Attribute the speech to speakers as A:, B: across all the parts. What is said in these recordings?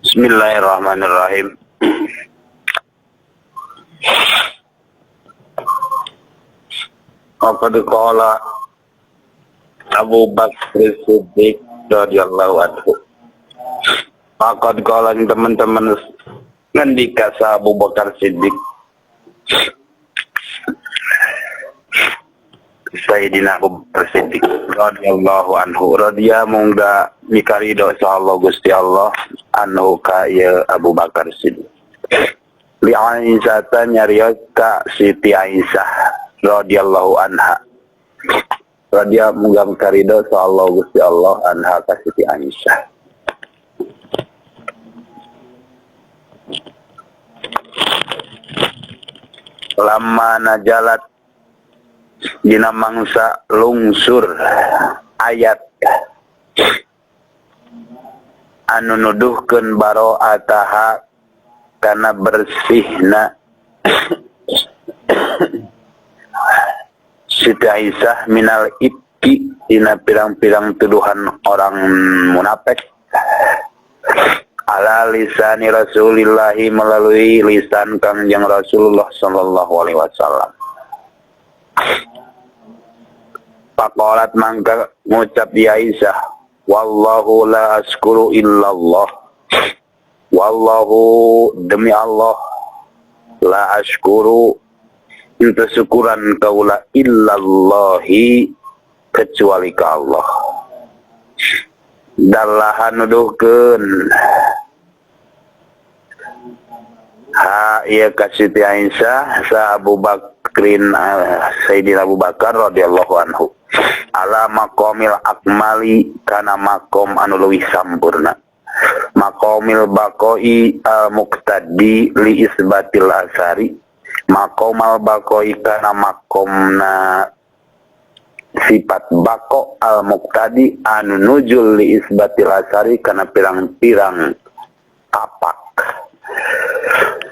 A: Bismillahirrahmanirrahim. Waqad qala Abu Bakar Siddiq radhiyallahu anhu. Waqad qala teman-teman ngendika sa Abu Bakar Siddiq Sayyidina Abu Bakar Siddiq radhiyallahu anhu, radhiya mungga mikarido sa Allah Gusti Allah anhu ka ieu Abu Bakar Siddiq. Li Aisyah nyarios ka Siti Aisyah radhiyallahu anha. Radhiya mungga mikarido sa Allah Gusti Allah anha ka Siti Aisyah. Lama najalat dina mangsa lungsur ayat anu nuduhkeun baro'ataha kana bersihna Siti Aisyah minal ifki dina pirang-pirang tuduhan orang munafik ala lisani Rasulillahi melalui lisan Kangjeng Rasulullah sallallahu alaihi wasallam. Faqalat mangka ngucap ya Aisyah, wallahu la askuru illallah. Wallahu demi Allah la askuru ente syukuran kaula illallahi kecuali ka Allah. Dalahan nuduhkeun ha ieu ka Siti Aisyah sa Abu Bakrin Sayyidina Abu Bakar radhiyallahu anhu ala maqamil akmali kana maqam anu leuwih sampurna maqamil baqai al muqtadi li isbatil asari maqamal baqai kana maqamna sifat baqo al muqtadi anu nujul li isbatil asari kana pirang-pirang tapak.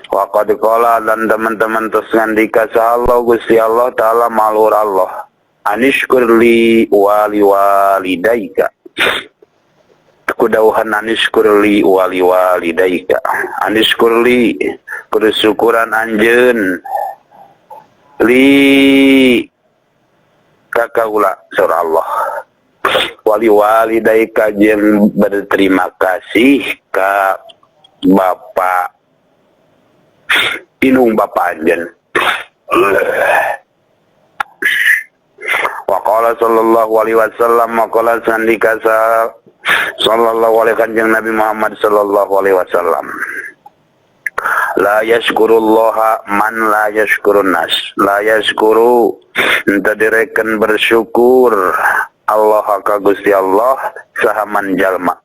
A: Wa qad qala dan teman-teman terus ngandika Allah Gusti Allah taala malur Allah anishkur li wali walidaika. Kudauhan anishkur li wali walidaika. Anishkur li kudu syukuran anjeun li kakaula surah Allah. Wali walidaika jeung berterima kasih ka Bapak inung Bapak anjeun. Wa qala sallallahu alaihi wasallam maqala sandika sallallahu alaihi kanjeng Nabi Muhammad sallallahu alaihi wasallam. La yashkurullaha man la yashkurun nas. La yashkuru ente direken bersyukur Allah ka Gusti Allah saha man jalma.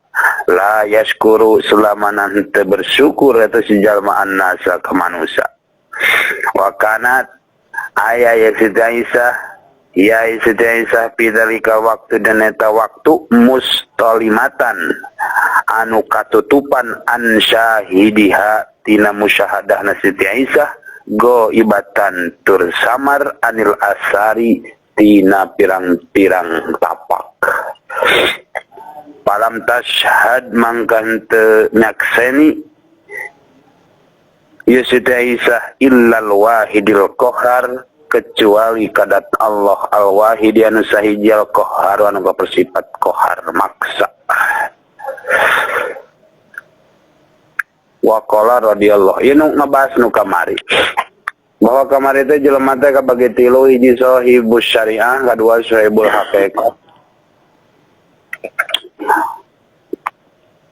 A: La yashkuru selama henteu bersyukur eta si jalma annasa ka manusia. Wa kanat aya ya Siti Aisyah ya Siti Aisyah pidzalika waktu dan eta waktu mustalimatan anu katutupan an syahidiha tina musyahadahna Siti Aisyah go ibatan tur samar anil asari tina pirang-pirang tapak. Palam tashhad mangka henteu nyakseni ya Siti Aisyah illal wahidil qahar kecuali kadat Allah al-wahid anu sahiji al-qahar anu bersifat qahar maksa. Wa qala radhiyallahu ieu nu ngabahas nu kamari bahwa kamari teh jelema teh kabagi tilu, hiji sahibus syariah, kadua sahibul haqiqah,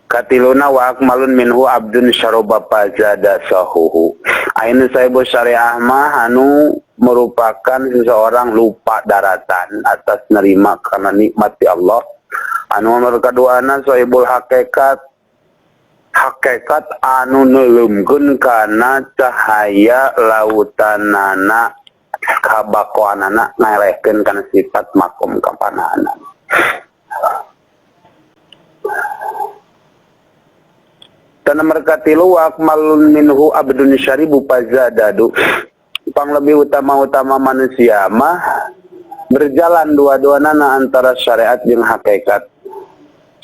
A: katiluna wa akmalun minhu abdun syaraba fazada sahuhu. Ainu sahibus syariah mah anu merupakan seseorang lupa daratan atas nerima karena nikmat di Allah. Anu nomor kaduana sahibul hakikat, hakikat anu neuleumkeun kana cahaya lautanana kabakoanana ngalehkeun kana sifat makom kapanaanan. Tanah mereka tilu akmalun minhu abdun syaribu pazadadu. Pang lebih utama-utama manusia mah berjalan dua-dua nana antara syariat jeung hakikat.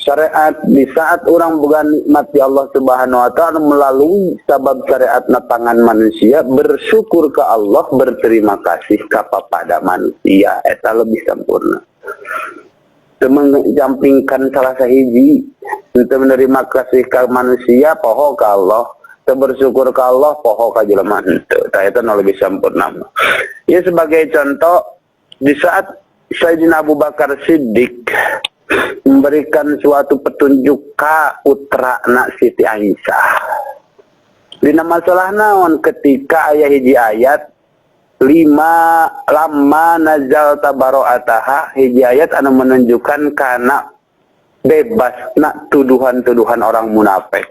A: Syariat di saat orang boga nikmat di Allah Subhanahu wa taala melalui sabab syariat na tangan manusia, bersyukur ke Allah, berterima kasih kepada manusia, eta lebih sempurna. Teu menyampingkan salah sahiji, teu menerima kasih ke manusia poho ke Allah, teu bersyukur ke Allah poho ka jelema henteu. Tah, eta nu lebih sempurna. Ya, sebagai contoh, di saat Sayyidina Abu Bakar Siddiq memberikan suatu petunjuk ka putrana Siti Aisyah. Dina masalah naon? Ketika aya hiji ayat lima lamma nazalta baro'ataha, hiji ayat anu menunjukkan kana bebas nak tuduhan-tuduhan orang munafik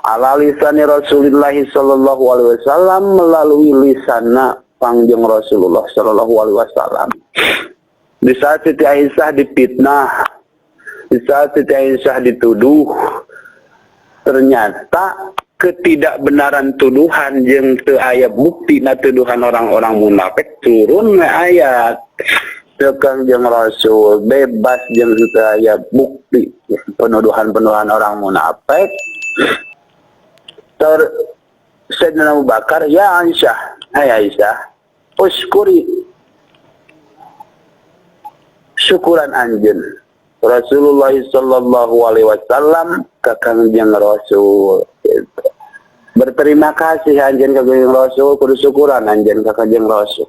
A: ala lisani Rasulullah sallallahu alaihi wasallam, melalui lisana pangjeng Rasulullah sallallahu alaihi wasallam. Di saat Siti Aisyah dipitnah, di saat Siti Aisyah dituduh, ternyata ketidakbenaran tuduhan jeung teu aya bukti na tuduhan orang-orang munafik, turun we ayat Kangjeng Rasul bebas jeung teu aya bukti penuduhan-penuduhan orang munafik. Ter Sayyidina Abu Bakar, "Ya Aisyah, hai Aisyah, uskuri, syukuran anjeun Rasulullah sallallahu alaihi wasallam ka Kangjeng Rasul," gitu. Berterima kasih anjeun ka Kangjeng Rasul, kudu syukuran anjeun ka Kangjeng Rasul.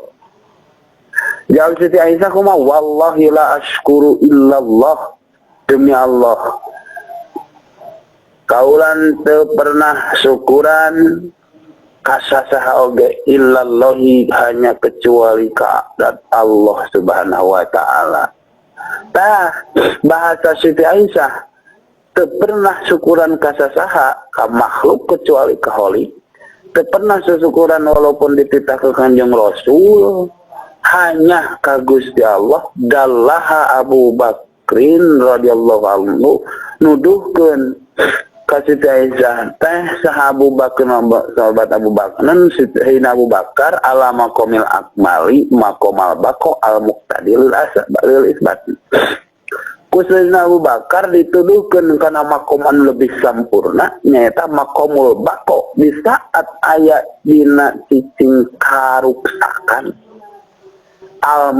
A: Jawab Siti Aisyah kuma, "Wallahi la ashkuru illallah, demi Allah kaulan teu pernah syukuran kasasaha oge, illallahi, hanya kecuali ka Allah Subhanahu wa taala." Tah, bahasa Siti Aisyah teu pernah syukuran kasasaha, ka makhluk, kecuali ka Khalik. Teu pernah syukuran walaupun dititah ke Kanjeng Rasul, hanya ka Gusti Allah. Dallaha Abu Bakrin radhiyallahu anhu, nuduhkeun ka Siti Aisyah teh saha Abu Bakar, sahabat Abu Bakar, Sayyidina Abu Bakar, ala maqamil akmali, maqamal baqo al muqtadil lil isbat. Ku Sayyidina Abu Bakar dituduhkeun kana makom anu lebih sampurna, nyaeta maqamul baqo, di saat aya dina cicing karuksakan, al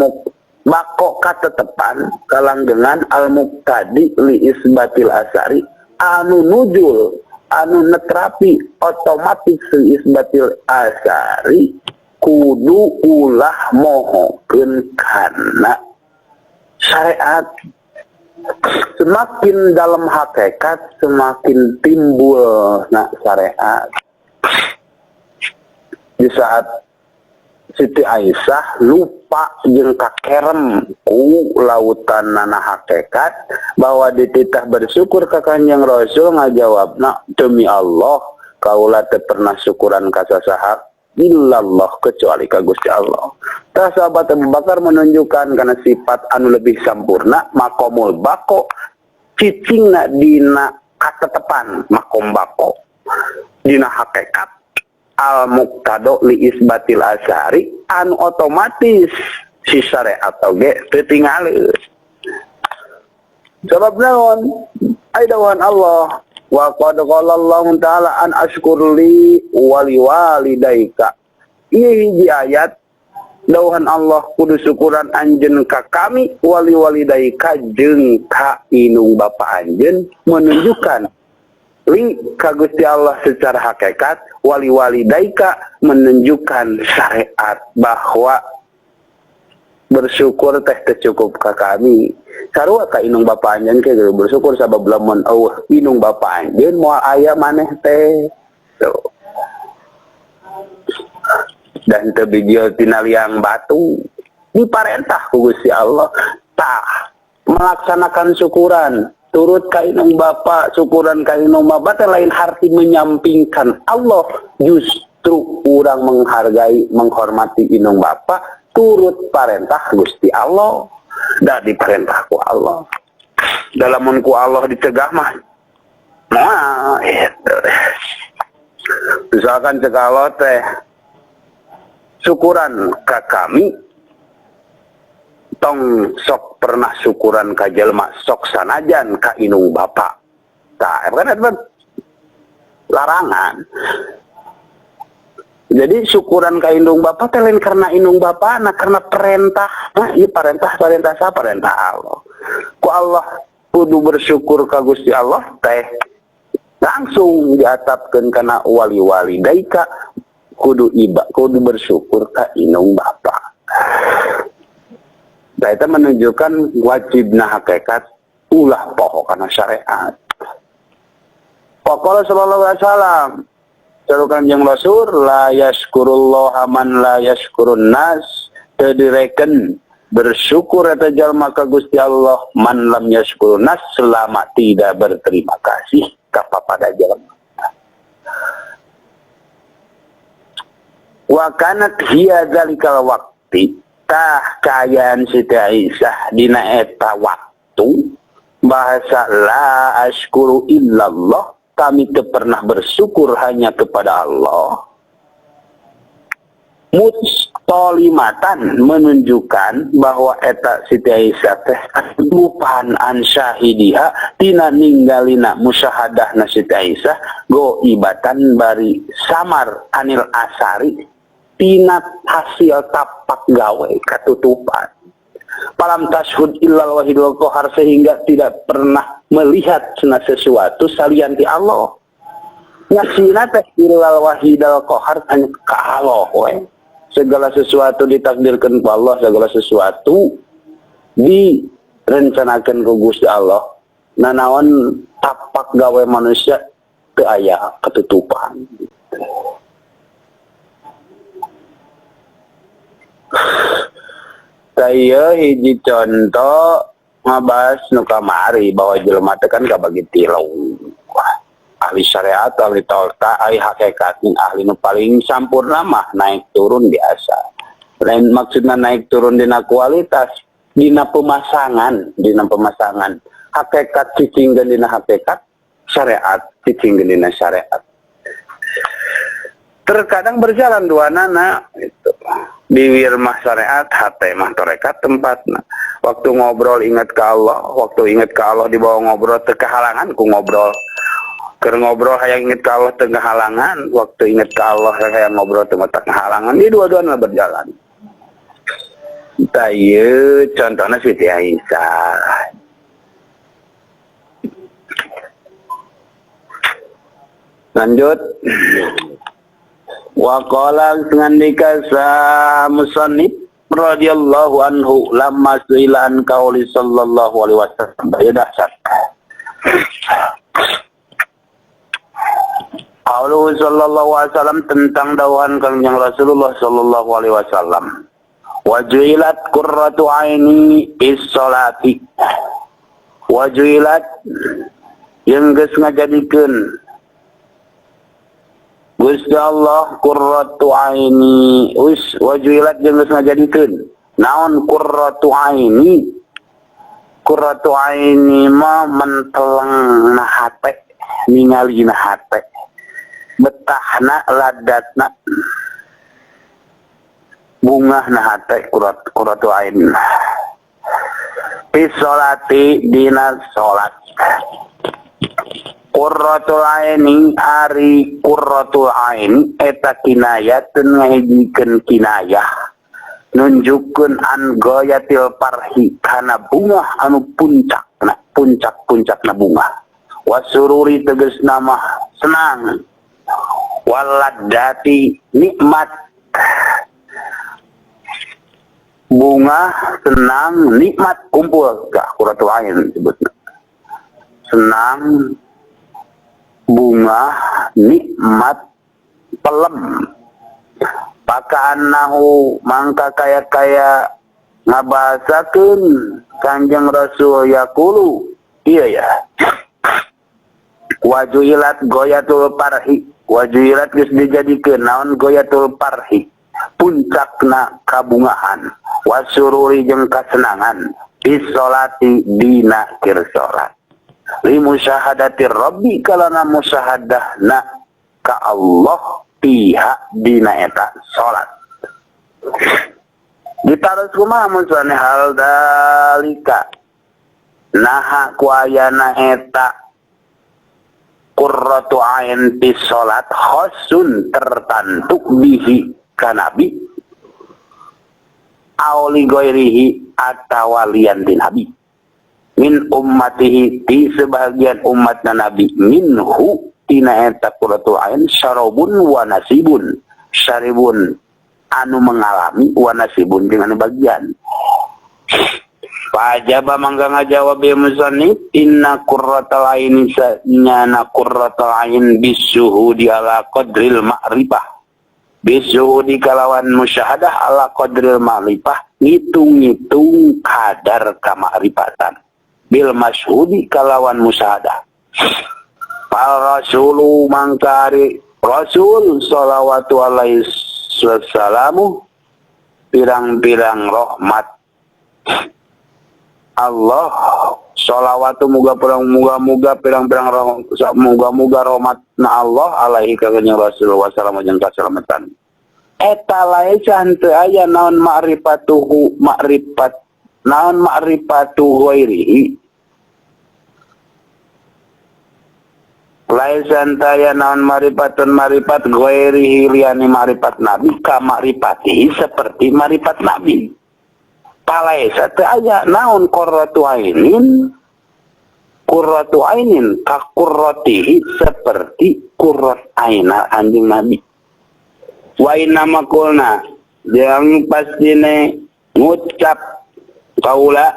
A: baqo, katetepan, kalanggengan, al muqtadi li isbatil asari, anu nujul, anu netrapi otomatis li isbatil asari, kudu ulah mohokeun kana syariat. Semakin dalam hakikat, semakin timbul nak syariat. Di saat Siti Aisyah lupa jeung kakerem ku lautan nana hakikat bahwa dititah bersyukur ke Kanjeng Rasul, ngajawabna, "Demi Allah, kaula teu pernah syukuran ka sasaha illallah, kecuali ka Gusti Allah." Tah, sahabat Abu Bakar menunjukkan karena sifat anu lebih sempurna, makomul bako, cicingna dina katetepan makom bako dina hakikat, al muqtado li isbatil asari, anu otomatis si syariat oge teu tingali. Sebab naon? Ai dawuhan Allah, wa qad qala Allah ta'ala an ashkurli wali walidaika. Ieu hiji ayat dawuhan Allah, kudu syukuran anjeun ka kami, wali walidaika, jeung ka inung bapa anjeun, menunjukkan li ka Gusti Allah secara hakikat, wali walidaika menunjukkan syariat bahwa bersyukur teh teu cukup ka kami, sarua ka inung bapa anjeun ke bersyukur, sabab lamun eueuh inung bapa anjeun, moal aya maneh teh. Tuh. Dan teu bijil tina liang batu, diparentah ku Gusti Allah. Tah, melaksanakan syukuran turut ka inung bapa, syukuran ka inung bapa teh lain harti menyampingkan Allah, justru urang menghargai, menghormati inung bapa, turut parentah Gusti Allah. Da diperintah ku Allah, dalam ku Allah dicegah mah moal itu. Misalkan cek Allah teh syukuran ke kami, Tong sok pernah syukuran ka jelema sok sanajan ka inung bapa. Tah, kan eta larangan. Jadi syukuran ka indung bapa teh lain karena indung bapa, nah karena perintah. Nah, ieu perintah, perintah siapa? Perintah Allah. Ku Allah kudu bersyukur ka Gusti Allah teh langsung diatapkeun kana wali-wali daika kudu iba, kudu bersyukur ka indung bapa. Nah, itu menunjukkan wajibna hakikat ulah poho kana syariat. Faqala sallallahu alaihi wasallam, saur Kanjeng Rasul, la yashkurullaha man la yashkurun nas, teu direken bersyukur eta jalma ka Gusti Allah man lam yashkurun nas, selama tidak berterima kasih kepada jalma. Wa kanat hiya zalikal waqti, tah kaayaan Siti Aisyah dina eta waktu bahasa la ashkuru illallah, kami teu pernah bersyukur hanya kepada Allah. Mustolimatan menunjukkan bahwa eta Siti Aisyah teh lupan an syahidiha tina ninggalina musyahadahna Siti Aisyah goibatan bari samar anil asari tina hasil tapak gawe katutupan. Palam tashhud illal wahidul qahar, sehingga tidak pernah melihat sena sesuatu salian ti Allah. Ngasina teh illal wahidul qahar hanya ka Allah we. Segala sesuatu ditakdirkan ku Allah, segala sesuatu direncanakan ku Gusti Allah. Nanaon tapak gawe manusia teu aya ketutupan. Saya hiji contoh ngabahas nu kamari bahwa jelema teh kan kabagi tilu. Ahli syariat, ahli tauhid, ahli hakikat, ahli nu paling sampurna mah naik turun biasa. Lain maksudna naik turun dina kualitas, dina pemasangan, dina pemasangan. Hakikat cicingkeun dina hakikat, syariat cicingkeun dina syariat. Terkadang berjalan dua nana itu. Bibir mah syariat, hati mah tarekat tempatna. Waktu ngobrol ingat ke Allah, waktu ingat ke Allah dibawa ngobrol teu kahalangan ku ngobrol. Keur ngobrol hayang ingat ke Allah teu kahalangan, waktu ingat ke Allah hayang ngobrol teu kahalangan. Ini dua-duanya berjalan. Tah ieu contohna Siti Aisyah. Lanjut. Wa qala ngandika sa musannif radhiyallahu anhu lamma su'ila an qauli sallallahu alaihi wasallam. Ya dahsyat. Qaulu sallallahu alaihi wasallam tentang dawuhan Kangjeng Rasulullah sallallahu alaihi wasallam. Wa ju'ilat qurratu aini bis salati. Wa ju'ilat yang geus ngajadikeun Gusti Allah qurratu aini us wajulat jeung geus ngajadikeun naon qurratu aini. Qurratu aini mah menteleng na hate, ningali na hate, betahna ladatna, bungah na hate qurratu ain. Fi sholati dina salat. Qurratul aini ari qurratul ain eta kinayatun ngahijikeun kinayah nunjukkeun an goyatil parhi kana bunga anu puncakna, puncak-puncakna bunga wasururi tegasna mah senang waladati nikmat, bunga senang nikmat kumpul ka qurratul ain disebutna senang bunga nikmat pelem. Paka'annahu mangka kaya-kaya ngabahasakeun Kanjeng Rasul yaqulu iya ya wajuilat goyatul parhi, wajuilat geus dijadikeun naon goyatul parhi puncakna kabungahan wasururi jeung kasenangan bisolati dina keur salat li musyahadatir rabbi kalana musyahadahna ka Allah pihak dina eta salat. Ditaros kumaha mun hal dalika naha ku ayana eta qurratu ain fi salat khasun tertentu bihi ka nabi aw li ghairihi atawa liyan ti nabi min ummatihi ti sebagian umatna nabi minhu tina eta qurratu ain syarabun wa nasibun syaribun anu mengalami wa nasibun jeung anu bagian. Fajaba mangga ngajawab ya musannif inna qurratal aini nyana qurratal ain bisuhudi ala qadril ma'rifah bisuhudi kalawan musyahadah ala qadril ma'rifah ngitung-ngitung kadar kamakrifatan bil masyhudi kalawan musyahadah. Fal rasulu mangkari rasul shalawatu alaihi wassalamu pirang-pirang rahmat Allah sholawatu muga pirang muga-muga pirang-pirang muga-muga rahmatna Allah alaihi ka kanjeng Rasul wasallam jeung kasalamatan. Eta laesa henteu aya naon ma'rifatuhu ma'rifat naon ma'rifatu ghairihi laesa henteu aya naon ma'rifatun ma'rifat ghairihi liyane ma'rifat nabi ka ma'rifatihi seperti ma'rifat nabi. Palaesa teu aya naon qurratu ainin ka qurratihi seperti qurrat aina anjing nabi. Wa inna maqulna yang pastine ngucap kaula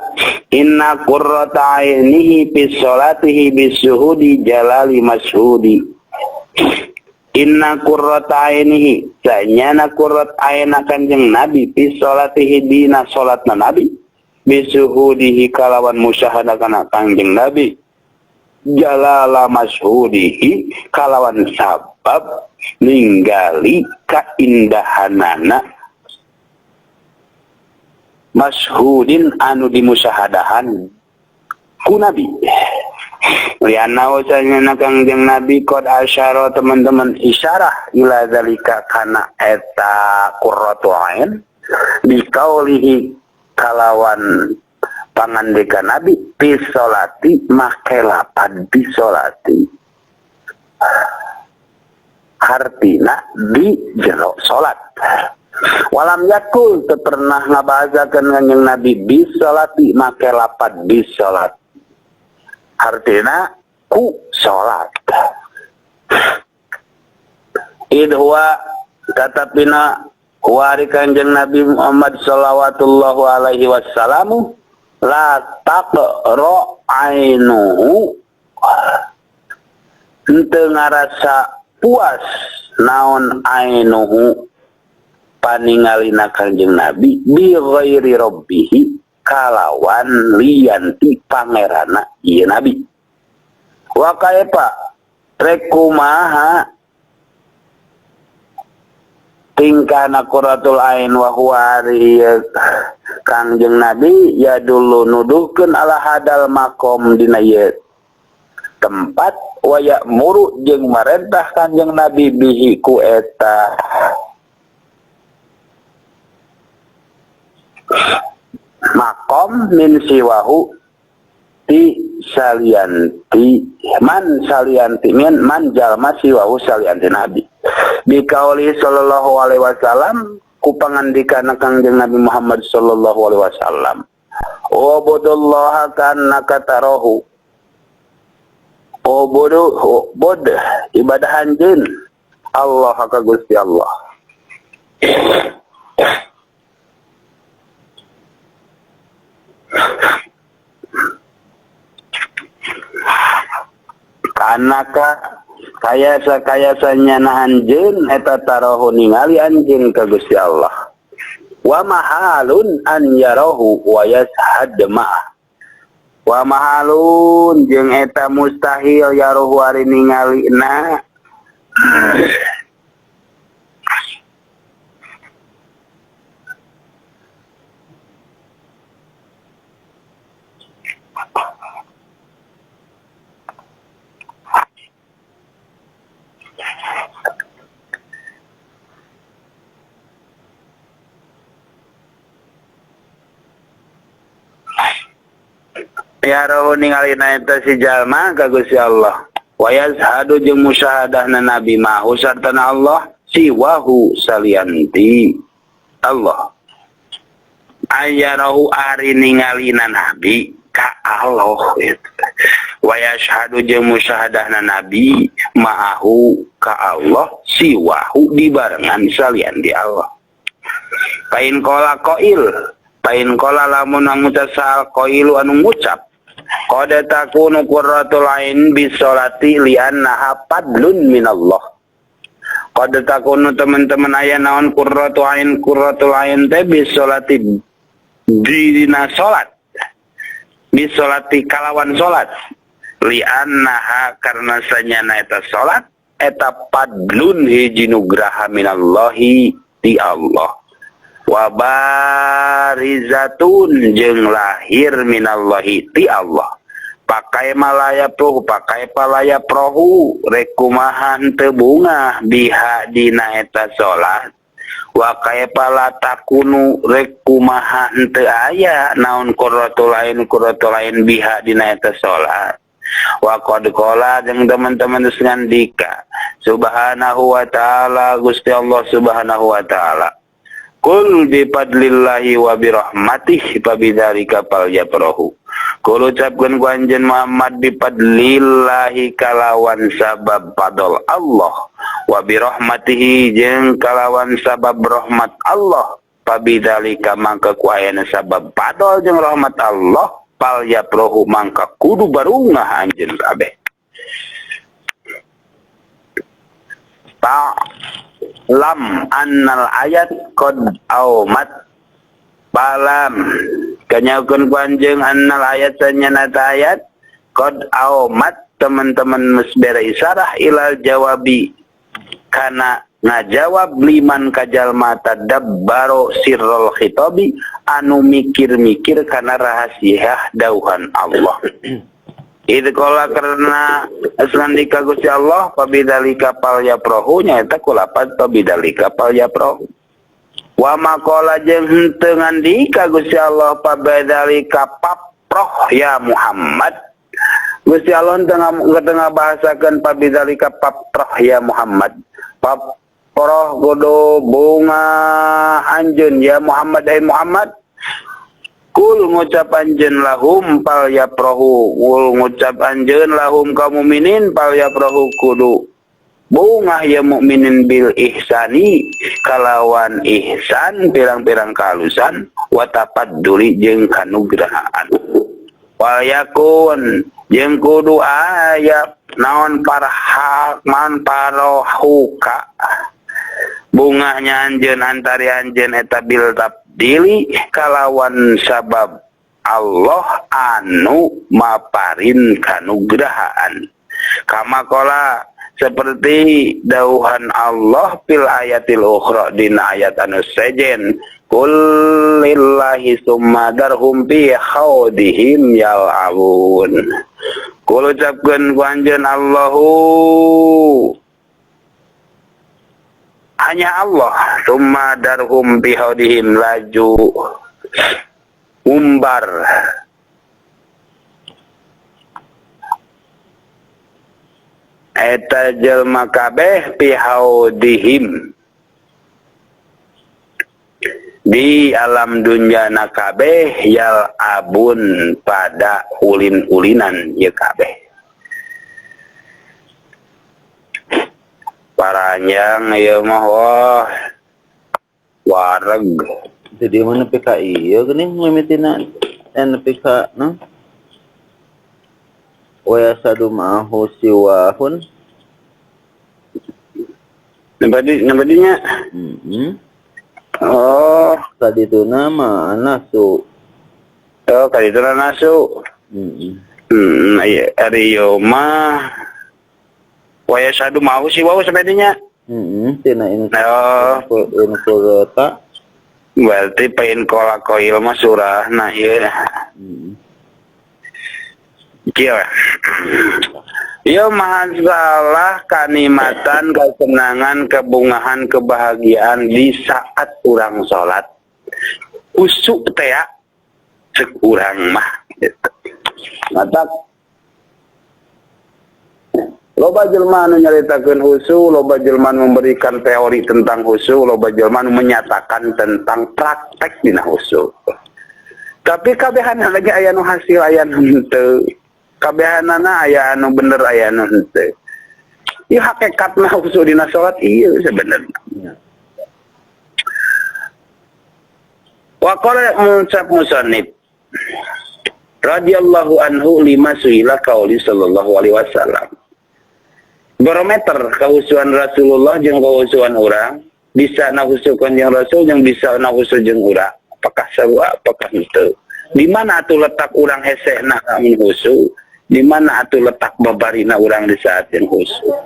A: inna qurrata ainihi fi sholatihi bisuhudi jalali mashhudi. Inna qurrata ainihi sanyana qurrat aina kanjeng nabi fi sholatihi dina salatna nabi bisuhudihi kalawan musyahadah kana kanjeng nabi jalala mashudihi kalawan sabab ninggali kaindahanana mashhudin anu dimusyahadahan ku nabi. Lianna usahanya kangjeng nabi qad asyara teman-teman isyarah ila zalika kana eta qurratu ain biqaulihi kalawan pangandika nabi fi sholati make lapad bi sholati hartina di jero salat. Walam yakul teu pernah ngabahasakeun kanjeng nabi bi sholati make lapad bi sholat artina ku salat. Idhuwa tatapina wari kanjeng Nabi Muhammad sallallahu alaihi wasallamu la taqra ainuhu henteu ngarasa puas naon ainuhu paningalina kanjeng Nabi bi ghairi rabbihi kalawan lianti pangerana ieu nabi. Wa kaifa rek kumaha tingkahna qurratul ain wa huwa ari kangjeng nabi ya dulu nuduhkeun ala hadal makom dina ieu tempat wa ya'muru jeung marentah kangjeng nabi bihi ku eta makom min siwahu ti salianti man salianti min man jalma siwahu salianti nabi bikauli sallallahu alaihi wasallam ku pangandikana kangjeng Nabi Muhammad sallallahu alaihi wasallam ubudullaha kannaka tarahu ubudu ubud ibadah anjeun Allah ka Gusti Allah. Kanaka kaya sakayasanya na anjeun eta tarahu ningali anjeun ka Gusti Allah. Wa mahalun an yarahu wa yashhad ma'ah. Wa mahalun jeung eta mustahil yarahu ari ningalina Yarahu ningali eta si jalma ka Gusti Allah. Wa yazhadu jeung musyahadahna nabi mahu sartana Allah siwahu salianti Allah. Ayarahu ari ningalina nabi ka Allah gitu. Wa yashhadu jeung musyahadahna nabi ma'ahu ka Allah siwahu dibarengan salian di Allah. Pain qala qail, pain qala lamun ngucap sal qailu anu ngucap qad takunu qurratul ain bisolati li'annaha fadlun minallah. Qad takunu teman-teman aya naon qurratul ain teh bisolati dina salat. Bisolati kalawan salat li'annaha karena sanyana eta salat eta fadlun hiji nugraha minallahi ti Allah. Wa barizatun jeung lahir minallahi ti Allah. Pakai malaya prohu, pakai palaya prohu rekumahan teu bungah biha dina eta salat. Wa kaifa takunu rekumaha henteu aya naon qurratul ain biha dina eta salat. Wa qad qala jeung teman-teman geus ngandika subhanahu wa ta'ala Gusti Allah subhanahu wa ta'ala. Qul bi fadlillahi wa bi rahmatihi fa bidzalika falyafrahu. Qul ucapkeun ku anjeun Muhammad bi fadlillahi kalawan sabab fadl Allah wa bi rahmatihi jeung kalawan sabab rahmat Allah fa bidzalika mangka ku ayana sabab fadl jeung rahmat Allah falyafrahu mangka kudu barungah anjeun kabeh. Ta lam annal ayat qad aumat balam kanyakeun ku anjeun annal ayat sanyana ayat qad aumat teman-teman geus bere isarah ilal jawabi kana ngajawab liman kajalma tadabbaro sirrul khitabi anu mikir-mikir kana rahasia dauhan Allah. Idh qala karena aslandika Gusti Allah pabidzalika falyaprahu nyaeta kulapat pabidzalika falyaprahu. Wa maqala jeung henteu ngandika Gusti Allah pabidzalika paproh ya Muhammad. Gusti Allah henteu ngabahasakeun pabidzalika paproh ya Muhammad. Paproh kudu bunga anjeun ya Muhammad ai Muhammad. Kul ngucap anjeun lahum pal yaprohu, kul ngucap anjeun lahum ka mukminin pal yaprohu kudu bungah ya mukminin bil ihsani kalawan ihsan pirang-pirang kalusan wa tapadduli jeung kanugrahaan. Wal yakun jeung kudu aya naon parhak man parohuka bungahnya anjeun antari anjeun eta bil tabdili kalawan sabab Allah anu maparin kanugrahaan. Kama qala seperti dauhan Allah fil ayatil ukhra dina ayat anu sejen qul lillahi summa darhum fi khawdihim yal'abun. Qul ucapkeun ku anjeun Allahu hanya Allah summa darhum bihaudihim laju umbar eta jelma kabeh bihaudihim di alam dunya na kabeh yal abun pada ulin-ulinan ye kabeh. Paranjang ieu mah wah wareg.
B: Jadi mana PKI ya geuning mimitina NPK no? Wa yasadu ma'ahu siwahun.
A: Nabadinya. Oh,
B: tadi itu nama nasu.
A: Oh, tadi itu nasu. Ari ieu mah wa yasadu ma'ahu siwahu sampai dinya.
B: Tina in in qurrata.
A: Berarti pain kola koil mah surah nah ieu. Kieu. Ieu masalah kanikmatan, kesenangan, kebungahan, kebahagiaan di saat urang salat. Usuk teh ya cek urang mah gitu. Matak loba jelma anu nyaritakeun khusyuk, loba jelma anu memberikan teori tentang khusyuk, loba jelma anu menyatakan tentang praktek dina khusyuk. Tapi kabehanana lagi aya nu hasil aya nu henteu. Kabehanana aya anu bener aya anu henteu. Ieu hakikatna khusyuk dina salat ieu sebenarnya. Wa qala munsab musannif radhiyallahu anhu lima suila qauli sallallahu alaihi wasallam. Barometer kahusuan Rasulullah jeung kahusuan urang, bisa nahusukeun jeung Rasul jeung bisa nahusu jeung urang. Apakah sarua apakah henteu? Di mana atuh letak urang hesehna mun khusyuk? Di mana atuh letak babarina urang di saat yang khusyuk?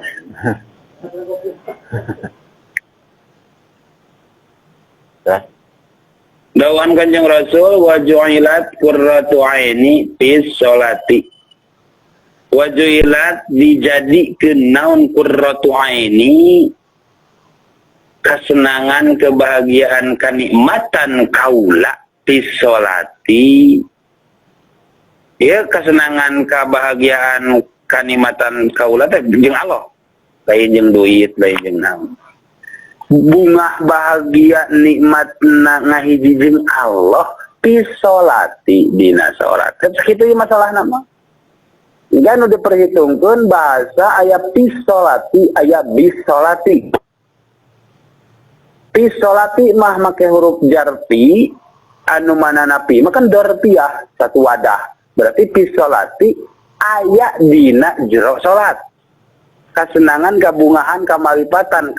A: Dawan Kanjeng Rasul wa ju'ilat qurratu aini fi sholati. Wa ju'ilat dijadikeun naon qurratu aini, kesenangan, kebahagiaan, kenikmatan kaula fi sholati. Ya kesenangan, kebahagiaan, kenikmatan kaula teh jeung Allah. Lain jeung duit, lain jeung naon. Bunga bahagia nikmatna ngahiji jeung Allah fi sholati dina salat. Kitu ieu masalahna mah. Enggan nu diperhitungkeun bahasa aya fi sholati, aya bisolati. Fi sholati mah make huruf jar fi anu manana fi mah kan dorpiah satu wadah. Berarti fi sholati aya dina jero salat. Kasenangan, kabungahan, kamalipatan,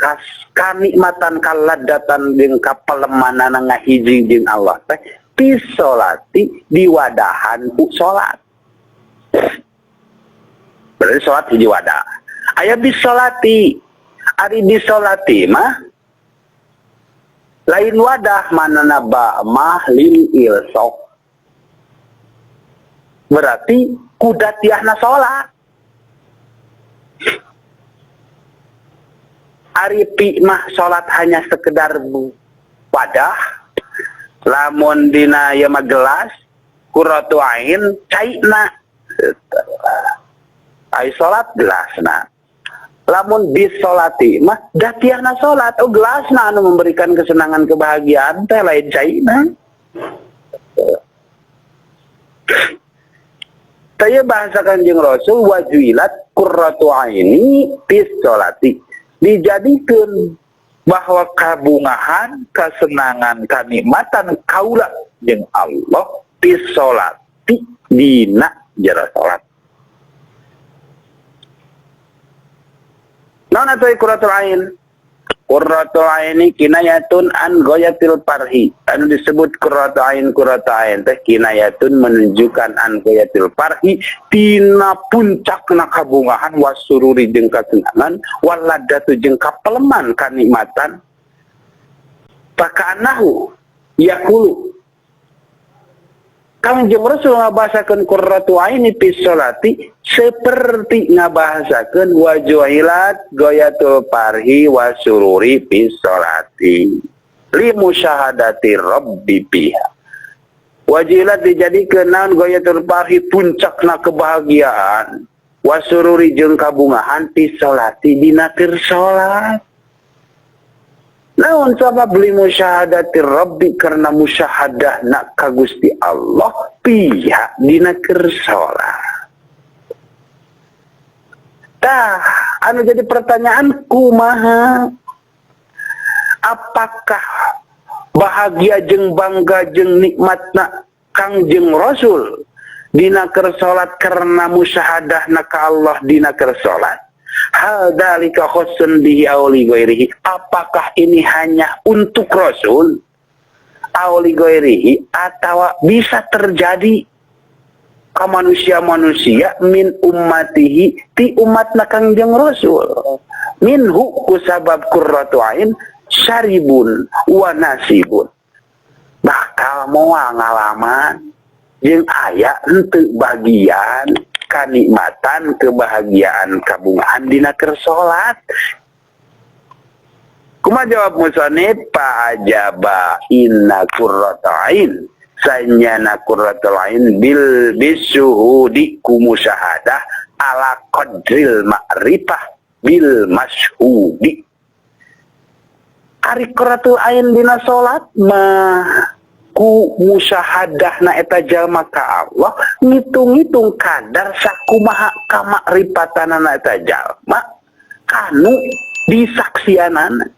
A: kanikmatan, kaladatan jeung kapalemanana ngahiji jeung Allah teh fi sholati diwadahan ku salat. Berarti salat hiji wadah. Aya bisolati. Ari bisolati mah lain wadah manana ba mah lil ilsok. Berarti kudatiahna salat. Ari pi mah salat hanya sekedar wadah. Lamun dina ieu mah gelas qurratu ain caina. Ai salat gelasna. Lamun bisolati mah datiahna salat, oh gelasna anu memberikan kesenangan kebahagiaan teh lain caina. Taya bahasa Kanjeng Rasul wajuilat qurratu aini bisolati. Dijadikeun bahwa kabungahan, kesenangan, kanikmatan kaula jeung Allah bisolati dina jero salat. Naon atuh qurratul ain? Qurratul aini kinayatun an ghayatil parhi. Anu disebut qurratul ain teh kinayatun menunjukkan an ghayatil parhi tina puncakna kabungahan wasururi jeung kasenangan waladatu jeung kapeleman kanikmatan. Fakanahu yaqulu Kangjeng Rasul ngabahasakeun qurratu aini fi sholati seperti ngabahasakeun wajuilat ghayatul parhi wasururi fi sholati li musyahadati rabbi biha. Wajilat dijadikeun naon ghayatul parhi puncakna kebahagiaan wasururi jeung kabungahan fi sholati dina keur salat. Naon sabab li musyahadati rabbi karena musyahadah nak ka Gusti Allah pihak dina keur salat. Tah anu jadi pertanyaan kumaha? Apakah bahagia jeung bangga jeung nikmatna Kangjeng Rasul dina keur salat karena musyahadah na ka Allah dina keur salat? Hal dalika khossun bihi aw li ghairihi? Apakah ini hanya untuk Rasul aw li ghairihi atau bisa terjadi ke manusia-manusia min ummatihi ti umatna Kangjeng Rasul minhu kusabab qurratu ain syaribun wa nasibun bakal moal ngalaman jeung aya henteu bagian kanikmatan kebahagiaan kabungahan dina keur salat. Kumaha jawab musannif? Fa ajaba inna qurrata ain Sanyana qurratul ain bil bisuhudi ku musyahadah ala qadril ma'rifah bil masyhudi. Ari qurratul ain dina salat mah ku musyahadahna eta jalma ka Allah ngitung-ngitung kadar sakumaha kamakrifatan eta jalma kanu disaksianana.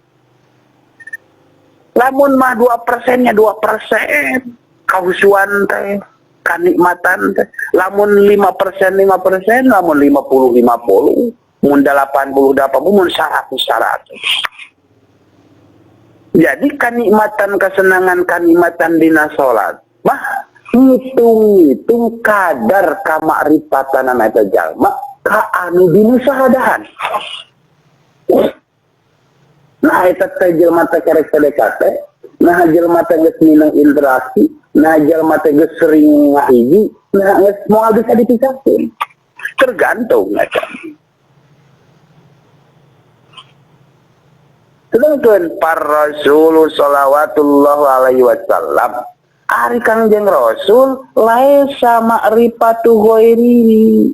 A: Lamun mah 2%-nya 2% kahusuan teh kanikmatan teh, lamun 5% 5%, lamun 50 50, mun 80 80, mun 100 100. Jadi kanikmatan kesenangan kanikmatan dina salat mah ngitung-ngitung kadar kamakrifatan eta jalma ka anu dimusahadahan. Nah eta teh jelma teh kerek PDKT, nah jelma teh geus mineng interaksi, nah jelma teh geus sering ngahiji, nah geus moal bisa dipisahkeun. Tergantung eta. Sedangkan para Rasul salawatullah alaihi wasallam, ari Kangjeng Rasul laisa ma'rifatu ghairihi.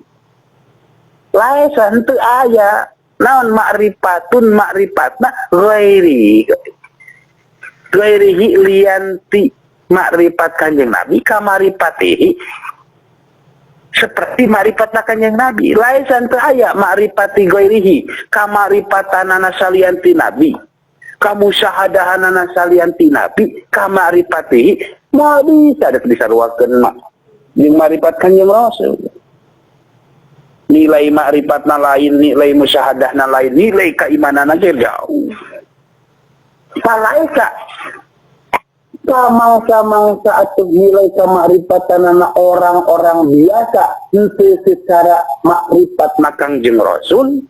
A: Laisa henteu aya naon ma'rifatun ma'rifatna ghairi. Ghairihi lianti ma'rifat Kanjeng Nabi kamarifatihi seperti ma'rifatna Kanjeng Nabi. Laisa henteu aya ma'rifati ghairihi kamarifatanana salianti Nabi. Kamusyahadahanana salianti Nabi kamarifatihi moal bisa ada disaruakeun mah jeung marifat Kanjeng Rasul. Nilai makrifatna lain, nilai musyahadahna lain, nilai keimananna ge jauh. Palaika samangsa-mangsa atuh nilai kamakrifatanana orang-orang biasa henteu secara makrifat Kangjeng Rasul.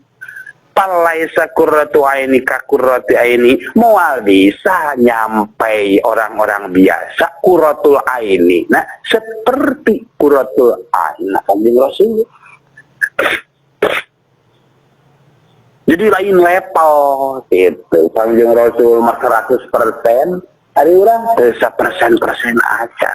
A: Palaisa qurratu aini ka qurrati aini moal bisa nyampai orang-orang biasa qurratul aini. Nah, seperti qurratul aini Kangjeng Rasul. Jadi lain level gitu. Kangjeng Rasul mah 100%, ari urang teu sapersen-persen aja.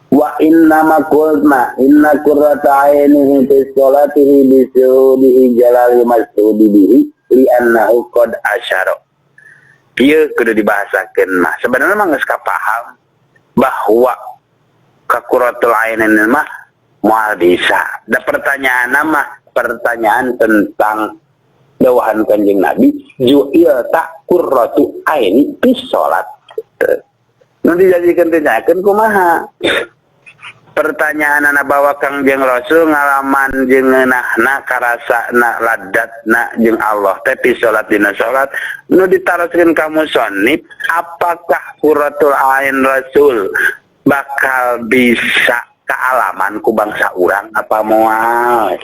A: Wa inna ma qulna inna qurrata ainihi fi sholatihi bi sujudihi jalali masjudi bihi li annahu qad asyara. Ieu kudu dibahasakeun mah. Sebenarnya mah geus kapaham bahwa kakuratul ainin mah moal bisa. Da pertanyaan mah pertanyaan tentang dawahan Kanjeng Nabi ju'il ta qurratu aini fi sholat. Nu dijadikeun tanyakeun kumaha? Pertanyaan anak bawa Kangjeng Rasul ngalaman jeung ngeunahna karasana ladatna jeung Allah teh fi sholat dina sholat nu ditaroskeun ka musannif apakah qurratul ain Rasul bakal bisa kaalaman ku bangsa urang apa moal?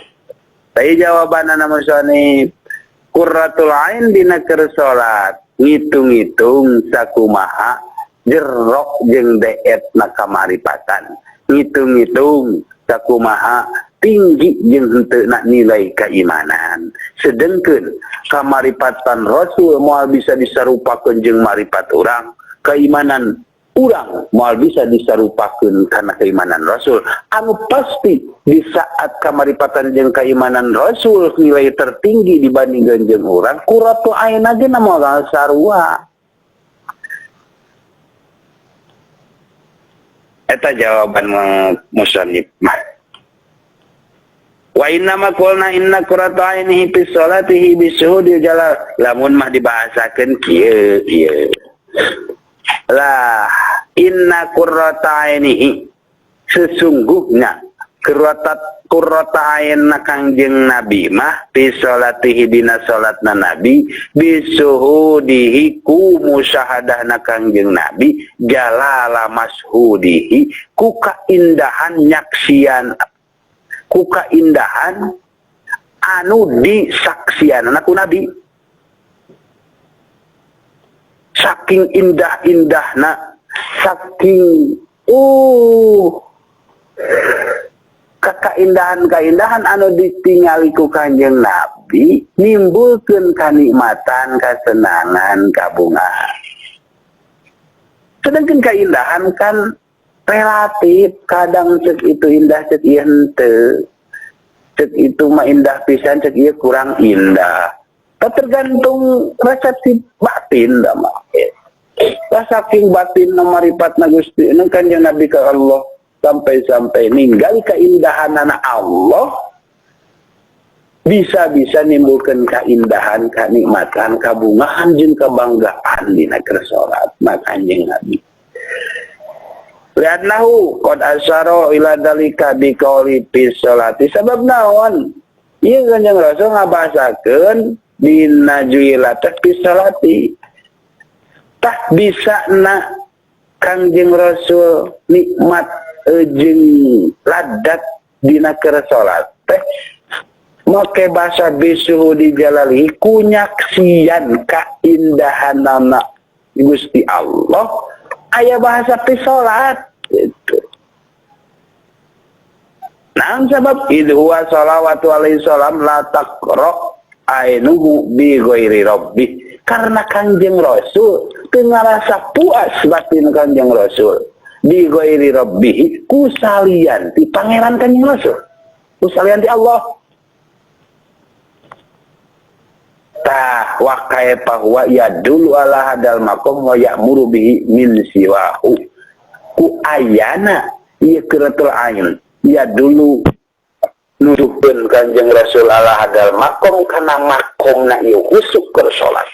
A: Tapi jawabanana musannif qurratul ain dina keur salat ngitung-ngitung sakumaha jerok jeung deetna kamaripatan, ngitung-ngitung sakumaha tinggi jeung henteu na nilai keimanan. Sedengkeun kamaripatan Rasul moal bisa disarupakeun jeung maripat urang, keimanan urang moal bisa disarupakeun kana keimanan Rasul. Anu pasti di saat kamaripatan jeung keimanan Rasul nilai tertinggi dibandingkeun jeung urang, qurratu ain ge moal sarua. Eta jawaban musannif mah. Wa inna ma qulna inna qurrata ainihi fi sholatihi bi syuhudil jalal. Lamun mah dibahasakeun kieu ieu. Lah inna qurrata ainihi sesungguhnya qurrata ain Kangjeng Nabi mah fi sholatihi dina salatna Nabi bi syuhudihi ku musyahadahna Kangjeng Nabi jalala mashudihi ku kaindahan nyaksian ku kaindahan anu disaksianana ku Nabi. Saking indah-indahna, saking Keindahan-keindahan anu ditingali ku Kanjeng Nabi nimbulkeun kanikmatan, kasenangan, kabungahan. Sedangkan keindahan kan relatif, kadang cek itu indah, cek ieu henteu. Cek itu mah indah pisan, cek ieu kurang indah. Tergantung resepsi batin dah mah. Saking batin maripatna Gusti nu Kanjeng Nabi ka Allah sampai-sampai ninggal keindahan anak Allah bisa-bisa nimbulkan keindahan, kenikmatan, kabungahan jeung kebanggaan dina keur salat na Kanjeng Nabi. Li'annahu qad asyara ila dalika biqauli fi sholati. Sabab naon? Ieu Kanjeng Rasul ngabahasakeun dina juila teh fi sholati. Tah bisa na Kanjeng Rasul nikmat jeung ladat dina keur salat teh make bahasa bisuhudi jalalihi kunyaksian kaindahanana Gusti Allah aya bahasa fi salat gitu. Naon sabab idh huwa shalawatu alaihi salam la taqra ainuhu bi ghairi rabbih. Karena Kanjeng Rasul teu ngarasa puas batin Kanjeng Rasul bi ghairi rabbih ku salian ti pangeran Kanjeng Rasul, ku salian ti Allah. Tah wa kaifa huwa yadulu ala hadal maqam wa ya'muru bihi min siwahu. Ku ayana ieu qiratul ain yadulu nuduhkeun Kanjeng Rasul ala hadal maqam kana maqamna ieu khusuk keur salat.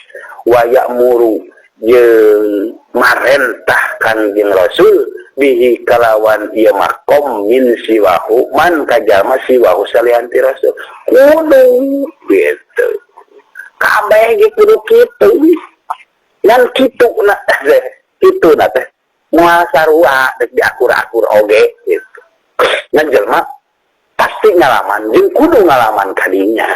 A: Wa ya'muru jeung marentah Kanjeng Rasul bihi kalawan ieu maqam min siwahu man kajalma siwahu salian ti Rasul. Kudu gitu. Kabeh ge kudu kitu. Ngan kitu na teh, kitu na teh moal sarua dek diakur-akur oge gitu. Ngan jelema pasti ngalaman jeung kudu ngalaman kadinya.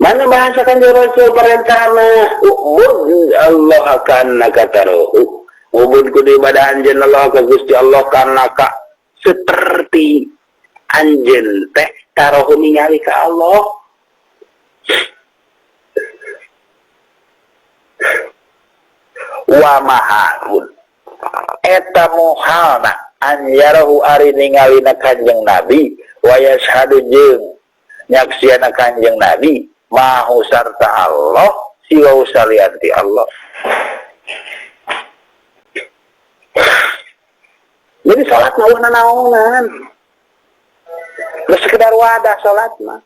A: Mana bahasa Kanjeng Rasul perintahna ubud Allah kana kataruhu. Ubud kudu ibadah anjeun Allah ka Gusti Allah kana ka seperti anjeun teh tarohu ningali ka Allah. Wa maharun eta muhalna an yarahu ari ningalina Kanjeng Nabi wa yashhadu jeung nyaksiana Kanjeng Nabi mahu sarta Allah siwa salianti Allah. Jadi salat mah eueuh nanaonan. Geus sekedar wadah salat mah.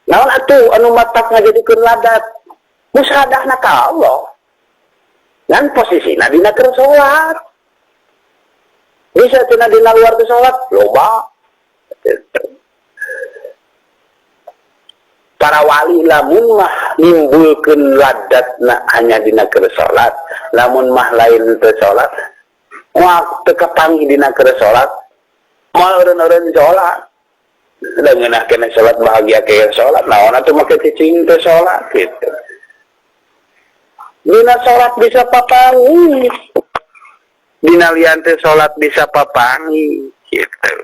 A: Naon atuh anu matak ngajadikeun ladat? Musyahadahna ka Allah. Ngan posisina dina keur salat. Bisa cenah dina luar teu salat, loba. Para wali lamun mah nimbulkeun ladatna hanya dina keur salat, lamun mah lain teu salat, moal teu kapanggih dina keur salat, moal eureun-eureun salat. Da ngeunah keneh salat bahagia ke salat, naon atuh make cicing teu salat gitu. Dina salat bisa papanggih. Dina lian teh salat bisa papanggih gitu.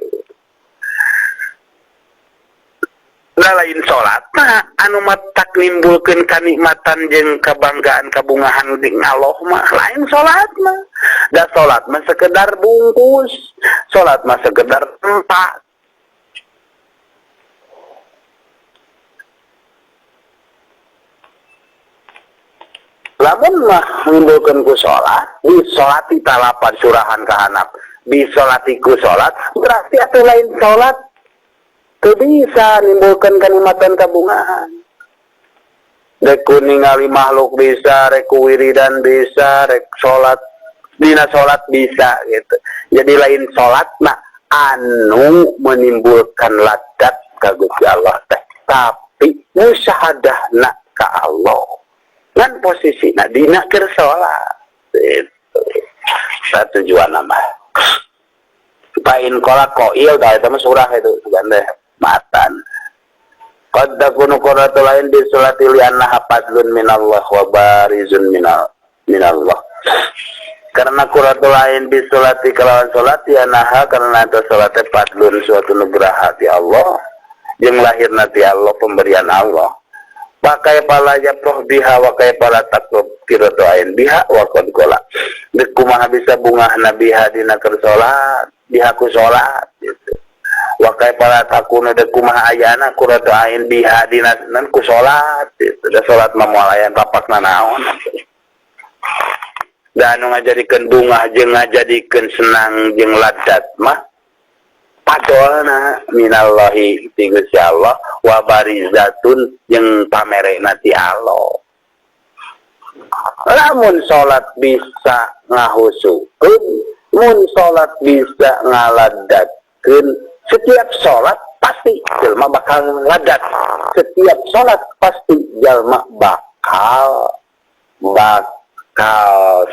A: Lah lain salat mah anu matak nimbulkeun kanikmatan jeung kebanggaan kabungahan di Allah mah lain salat mah. Da salat mah sekedar bungkus, salat mah sekedar tempat. Lamun mah nimbulkeun ku salat, disolati talapan surahan kahanap, disolati ku salat, berarti atuh lain salat teu bisa nimbulkeun kanikmatan kabungahan. Rek ku ningali makhluk bisa, rek ku wiridan bisa, rek salat, dina salat bisa gitu. Jadi lain salat mah anu menimbulkan ladat ka Gusti Allah teh, tapi musyahadahna ka Allah. Ngan posisina dina keur salat. Gitu. Satu tujuan mah. Pain qala qail da eta mah surah itu gande matan. Qad takunu qurratu lain bi salati li annaha fadlun minallah wa barizun minallah. Karena qurratul ain bi sholati kalawan salat ya naha karena eta salat teh fadlun suatu nugraha ti Allah jeung lahirna ti Allah pemberian Allah. Pakai pala yaproh biha wa kai pala taklub qirratu ain biha wa qad qala. Deuk kumaha bisa bungahna biha dina keur salat, biha ku salat gitu. Wa kai pala takunu deuk kumaha ayana qurratu ain biha dina ku salat gitu. Da salat mah moal aya papakna naon. Da anu ngajadikeun bungah jeung ngajadikeun senang jeung ladat mah padolna minallahi ti Gusti Allah wa barizatun jeung pamerena ti Allah. Lamun salat bisa ngahusukeun, mun salat bisa ngaladatkeun, setiap salat pasti jelma bakal ngaladat. Setiap salat pasti jelma bakal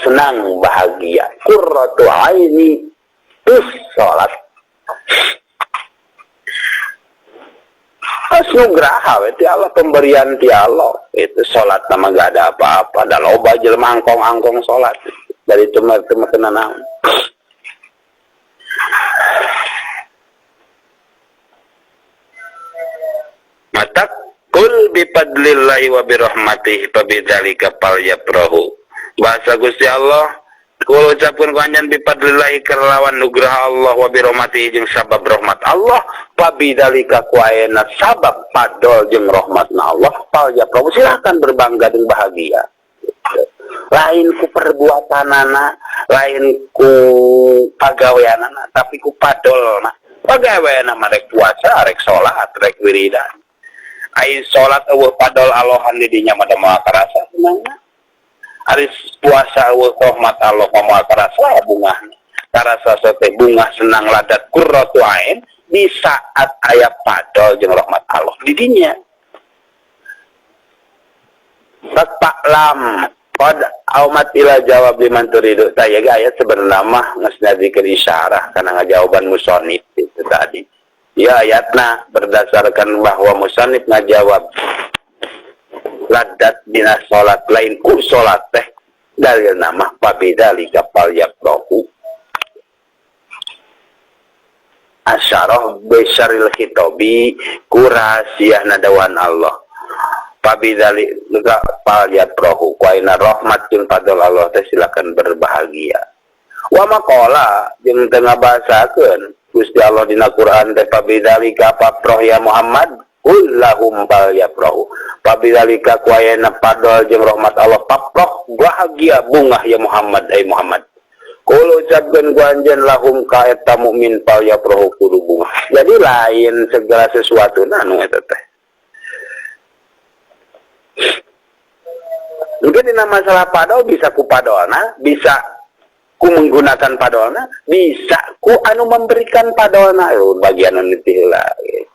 A: senang bahagia. Qurratu aini bis salat. Nugraha we ti Allah, pemberian ti Allah. Itu salat mah enggak ada apa-apa. Da loba jelema angkong-angkong salat. Dari itu mah teu kena naon. Matak kul bi fadlillahi wa bi rahmatihi fa bidzalika falyafrahu. Bahasa Gusti Allah, kul ucapkeun ku anjeun bi fadlillahi kalawan nugraha Allah wa bi rahmatihi jeung sabab rahmat Allah, fa bidzalika ku ayeuna sabab fadl jeung rahmatna Allah, falyafrahu, silakan berbangga jeung bahagia. Lain ku perbuatanana, lain ku pagaweanana, tapi ku fadlna. Pagaweanana mah rek puasa, rek salat, rek wiridan. Ai salat eueuh fadl Allahan di dinya mah da moal karasa senangna. Ari puasa eueuh rahmat Allah mah moal karasa bungahna. Karasa teh bungah senang ladat qurratu ain di saat aya fadl jeung rahmat Allah di dinya. Lam qad aumat ila jawab liman turidu. Tah ieu ge ayat sebenarnya mah geus nyadikeun isyarah kana ngajawaban musannif itu tadi. Ya ayatna berdasarkan bahwa musannif ngajawab ladat dina salat lain ku salat teh dalil nama pabidzalika falyafrahu. Asyarah bisyaril khitabi ku rahasiahna dawan Allah. Pabidzalika falyafrahu ku ayeuna rahmat jeung fadl Allah teh silakan berbahagia. Wa maqala jeung teu ngabahasakeun Gusti Allah dina Quran teh pabidzalika fafrah ya Muhammad qul lahum falyafrahu. Pabidzalika ku ayeuna fadl jeung rahmat Allah fafrah bahagia bungah ya Muhammad ai Muhammad. Qul ucapkeun ku anjeun lahum ka eta mukmin falyafrahu kudu bungah. Jadi lain segala sesuatu na anu eta teh. Mungkin dina masalah padol bisa ku padolna, bisa ku menggunakan padolna, bisa ku anu memberikan padolna, bagian anu teh heula gitu.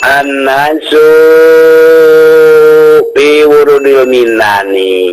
A: An-nasu fi wurudil minani.